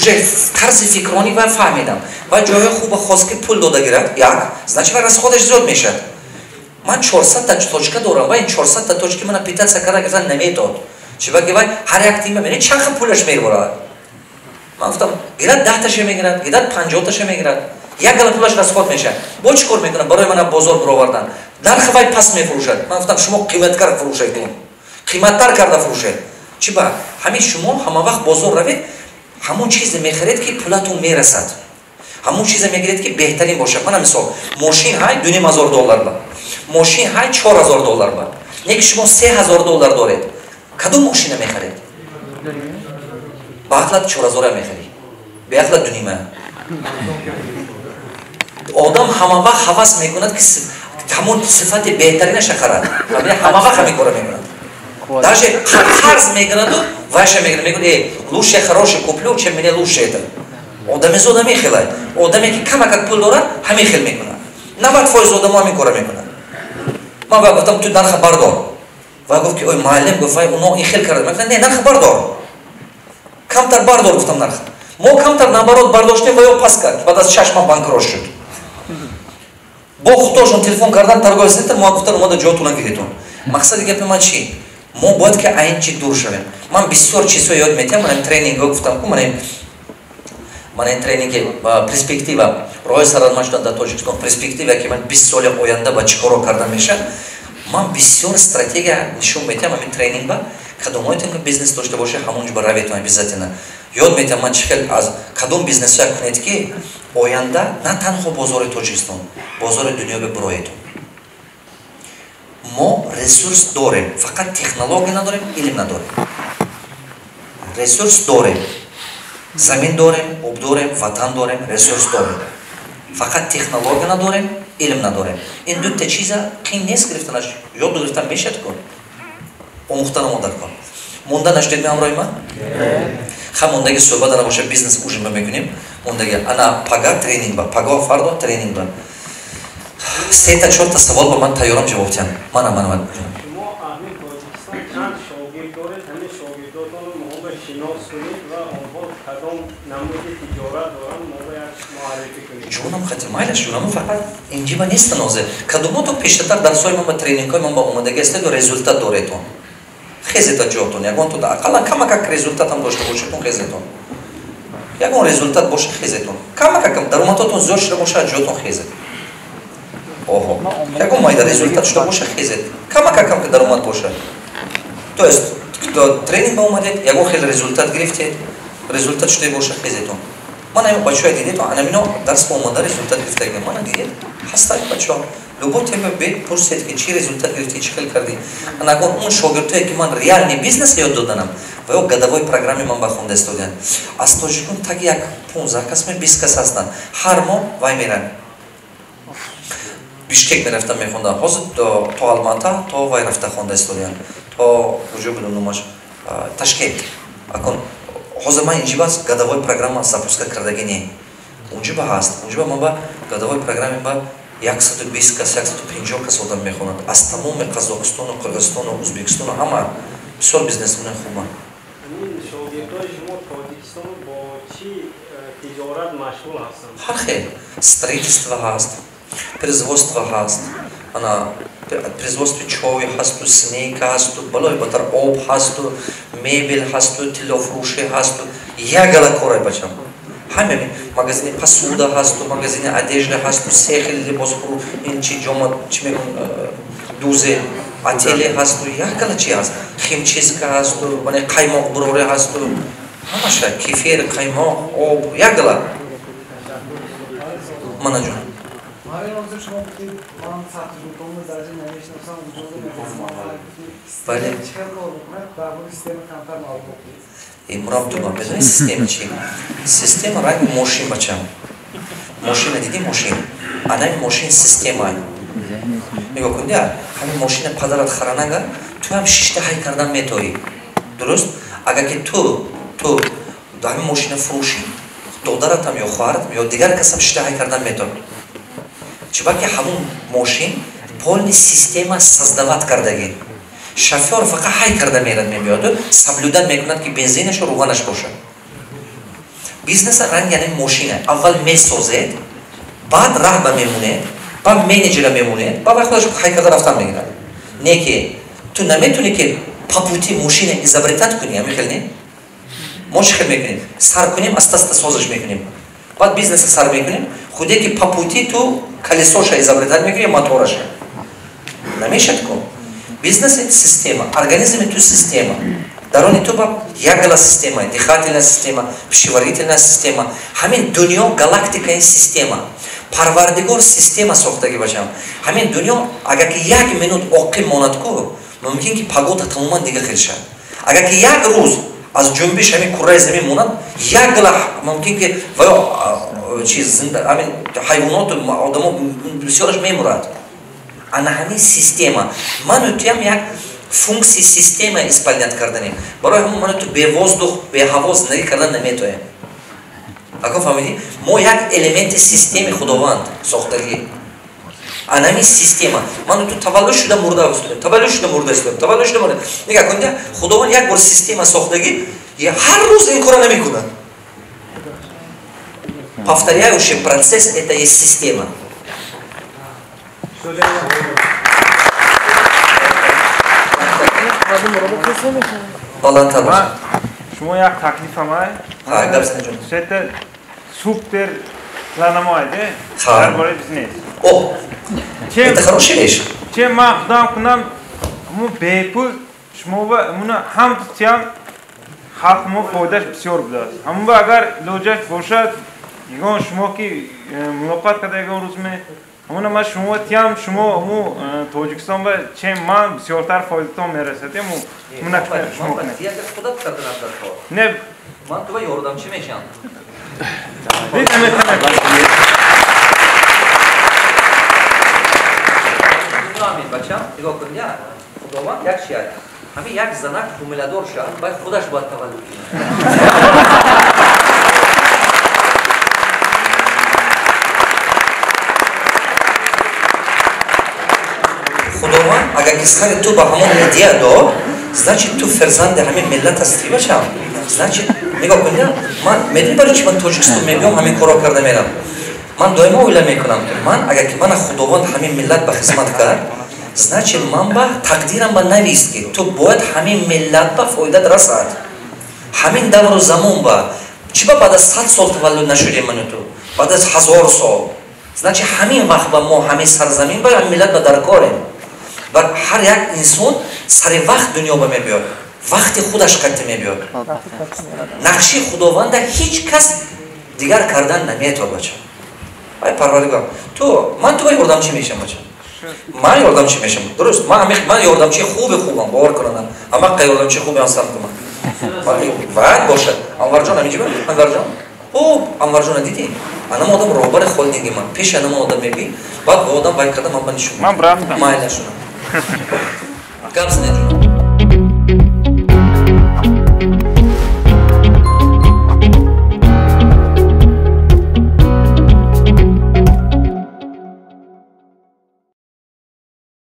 Уже тарзи фикронӣ ва фаҳмидам, ва ҷои хуба хост, ки пул дода гирад. Як, значит, ва расход аш зиёд мешавад. Ман 400-та точка дорам, ва ин 400-та точки мана питаться карда гирифтан наметод. Чиба ки вай ҳар як тима мебинед, чанд хел пулаш меборад. Ман гуфтам, гирад 10-таша мегирад, гирад 50-таша мегирад, як гала пулаш расход мешавад. Бо чӣ кор мекунад? Барои мана бозор бировардан нархи вай паст мефурӯшад. Ман гуфтам, шумо қиматкар фурӯшед, қиматтар карда фурӯшед. Чӣ ба ҳамин шумо ҳама вақт бозор равед, ҳамон чизе мехаред, ки пулатон мерасад, ҳамон чизе мегиред, ки беҳтарин бошад. Мана мисол, мошин ҳай 2500 доллар ба, мошин ҳай 4000 доллар ба, не ки шумо 3000 доллар доред, кадом мошина мехаред? Ба ақлат 4000-а мехарӣ, беақлат дунима. Одам ҳама вақт ҳавас мекунад, ки ҳамон сифати беҳтаринаша харад. Ҳама вақт ҳамин кора мекунад, даже қарз мегираду вайша мегирад, мегӯяд: «Э, лучше хороший куплю, чем мне лучше это». Одамизод ҳамин хелай. Одаме ки камакак пул дорад, ҳамин хел мекунад. 90% одамо ҳамин кора мекунад. Ман вай гуфтам, ту нарха бардор. Вай гуфт ки ой, муаллим, гуфт, вай уно ин хел карда. Ман не, нарха бардор, камтар бардор, гуфтам. Нарха мо камтар, наоборот, бардоштем, ва ё паст кард. Баъд аз 6 моҳ банкрот шуд. Бо худошон телефон кардан торговый центр мо, гуфтан, омада ҷотуна гиритон. Мақсади гапи ман чи? Мо бояд ки айн чи дур шавем. Ман бисёр чизҳо ёд метиҳам. Манам тренингҳо гуфтам ку, манам тренинги перспектива роҳи сарватманд шудан дар Тоҷикистон, перспектива, ки ман 20 соли оянда ба чӣ коро карда мешавад. Ман бисёр стратегия нишон метиҳам ҳамин тренинг ба. Кадомҳоятон ки бизнес дошта боша, ҳамон ҷо ба раветон, обязательно ёд метиҳам ман чӣ хел, аз кадом бизнесҳоя кунед, ки оянда на танҳо бозори Тоҷикистон, бозори дунё бибуроедон. Мо ресурс дорем, фақат технология надорем, илм надорем. Ресурс дорем, замин дорем, об дорем, ватан дорем, ресурс дорем, фақат технология надорем, илм надорем. Ин дута чиза қин нест гирифтанаш, ёд гирифтан мешад кун, омӯхтан омода кун. Монда нашудед ҳамроҳи ман? Ха, мондаги суҳбат ана боша, бизнес ужин ба мекунем. Мондаги ана пага тренинг ба, паго фардо тренинг ба. Сета, чорта савол ба ман тайёрам ҷавоб диҳам. Мана. Шумо аҳли Тоҷикистон чанд шогирд доред? Ҳамин шогирдотонро моҳо шинос кунед ва онҳо кадом намуди тиҷорат доранд, моро як муаррифӣ кунед. Ҷонам, хати майлаш, ҷонам, фақат инҷиба нестан ҳозир. Кадомото пештатар дарсҳои ман ба, тренингҳои ман ба омодагӣ ҳастеду результат доретон, хезета ҷотон. Ягон то ақаллан камакак результатам дошта бошедтон, хезетон. Ягон результат боша, хезетон. Камакак даромадотон зиёд шуда боша, ҷотон хезет. Оҳо, ягон майда результат шуда боша, хезет. Камакакам ки даромад боша, то есть тренинг ба омадед, ягон хел результат гирифтед, результат шуда боша, хезетон. Ман ами бачаҳоя дидед, анамино дарс ба омада, результат гирифтагӣ. Мана дидед, ҳастак бачаҳо. Любой тема бепурсед, ки чӣ результат гирифтӣ, чӣ хел кардӣ. Анагон он шогирдое, ки ман реальный бизнес ёд доданам, ва ё годовой программе ман ба хонда истодиям. Аз тоҷикон таги як 15 кас ме 20 кас ҳастанд. Ҳар моҳ вай меранд, Бишкек мерафтан, мехондам. Ҳозир то Алмата, то вай рафта хонда истодиям, то куҷо будум номаш, Ташкент. Акун ҳозир ман инҷиба годовой программа запускать кардагӣ не, унҷиба ҳаст. Унҷиба ман ба годовой программе ба 120 кас, 150 кас одам мехонад аз тамоми Қазоқистону, Қирғизистону, Ӯзбекистону, ҳама. Бисёр бизнесмени хубанд. Шогирдои шумо Тоҷикистон бо чӣ тиҷорат машғул ҳастанд? Ҳар хел: строительство ҳаст, производство ҳаст, ана производстви чой ҳасту, снек ҳасту, балои батар об ҳасту, мебел ҳасту, тиллофурӯшӣ ҳасту, як гала корай, бачам. Ҳаме магазини посуда ҳасту, магазини одежда ҳасту, сехи либосфурӯ, ин чи ҷома, чи мегӯн, дузе ателье ҳасту, як гала чи ҳаст, химчистка ҳасту, мане қаймоқ бурорӣ ҳасту, ҳамаша, кефир, қаймоқ, об, як гала. Мана, ҷон. Марин, ҳозир шумо гуфтед, ман сахтҷӯтонро дараҷа намешиносам, вуҷудо мехостам. Бале. Чӣ хел кор мекунад? Дар бораи система камтар маълумот диҳед. Мураб туба, медонӣ система чи? Система ранги мошин, бачам. Мошина дидӣ? Мошин, анами мошин система. Нигоҳ кун, дия, ҳамин мошина падарат харанага, ту ҳам шишта ҳай кардан метоӣ, дуруст? Агар ки ту ҳамин мошина фурӯшӣ, додаратам ё хоҳаратам ё дигар касам шишта ҳай кардан метоад. Чунки ҳамун мошин полный система создавать кардагӣ. Шофёр фақат ҳай карда мерад, мебиёду соблюдать мекунад, ки бензинашу руғанаш бошад. Бизнеса ранг яъне мошина. Аввал месозед, баъд раҳба мемонед, баъд менеҷера мемонед, баъд вай худаш ҳай карда рафтан мегирад. Не ки ту наметавонӣ ки по пути мошина изобретать кунӣ, ҳамин хел не? Мо чӣ хел мекунем? Сар кунем, аста-аста созиш мекунем. Баъд бизнеса сар мекунем, худе ки по пути ту колесоша изобретать мекунӣ, мотораша. Намешад ку. Бизнес это система, организм это система. Дарони ту ба ягала система, дыхательная система, пищеварительная система. Ҳамин дунё галактика ин система. Парвардигор система сохтаги бачам. Ҳамин дунё агар ки як минут оқиб монад ку, мумкин ки погода тамоман дига хел шавад. Агар ки як рӯз аз ҷунбиш ҳамин курраи замин монад, як гала мумкин ки ва чиз ҳамин ҳайвоноту одамо бисёраш мемурад. Ана ҳамин система. Ману туям як функсияи система исполнять карданем. Барои ҳамон ману ту бе воздух, бе ҳаво зиндагӣ кардан наметоем. Ако фаҳмидӣ? Мо як элементи системи Худованд сохтагӣ. Ана ҳамин система. Ману ту таваллуд шуда мурда истодем, таваллуд шуда мурда истодем, таваллуд шуда мурда. Нигоҳ кунед, Худованд як бор система сохтагӣ, ҳар рӯз ин кора намекунад. Повторяющий процесс это есть система. Баландтар бошад. Шумо як таклифам ай? Ха, гап зан ҷон. Сета супер планамоай, де? Ха. Дар бораи бизнес. О! Это хорошая вещь. Чем ман худам кунам, мо бепул шумо ва муна ҳам тиям халқ мо фоидаш бисёр будааст. Ҳамон ба агар илоҷаш бошад, ягон шумо ки мулоқот карда ягон рӯз ме ҳамона ман шумо тиям, шумо му Тоҷикистон ба чем ман бисёртар фоидатон мерасад. Ему муна шумо кунед. Не, ман ту ба ёрдамчӣ мешам. Бачам, нигоҳ кун, я Худованд як чи як. Ҳамин як занак ҳомиладор шавад, баъд худаш бояд таваллуд кунад. Худованд агар ки сари ту ба ҳамон идея дод, значит ту фарзанди ҳамин миллат ҳастӣ, бачам. Значит, нигоҳ кун, ман медонӣ барои чи ман Тоҷикистон мебиём, ҳамин корро карда мерам. Ман доимо ойла мекунам, ки ман агар ки мана Худованд ҳамин миллат ба хизмат кард, значит ман ба тақдирам ба навист, ки ту бояд ҳамин миллат ба фоидат расад. Ҳамин давру замон ба чӣ ба баъд аз 100 сол таваллуд нашудем ману ту, баъд аз 1000 сол. Значит ҳамин вақт ба мо ҳамин сарзамин ба ҳамин миллат ба даркорем. Бар ҳар як инсон сари вақт дунё ба мебиёд, вақти худаш қатъи мебиёд. Нақши Худованда ҳеҷ кас дигар кардан наметавонад, бача. Ай Парвардигор, ту ман ту ба ёрдамчӣ мешам, бача. Ман ёрдамчӣ мешам. Дуруст, ман ёрдамчии хуби хубам, бовар кунам. Ҳамаққа ёрдамчии хуби ҳастам ку ман. Ваъд бошад. Анварҷон ҳаминҷо ба? Анварҷон? О, Анварҷона дидӣ? Анам одам роҳбари холдинги ман. Пеши анам одам мебӣ, баъд ба одам вай карда ман ба нишон. Ман рафтам. Майла шунам. Гап занед ҷон.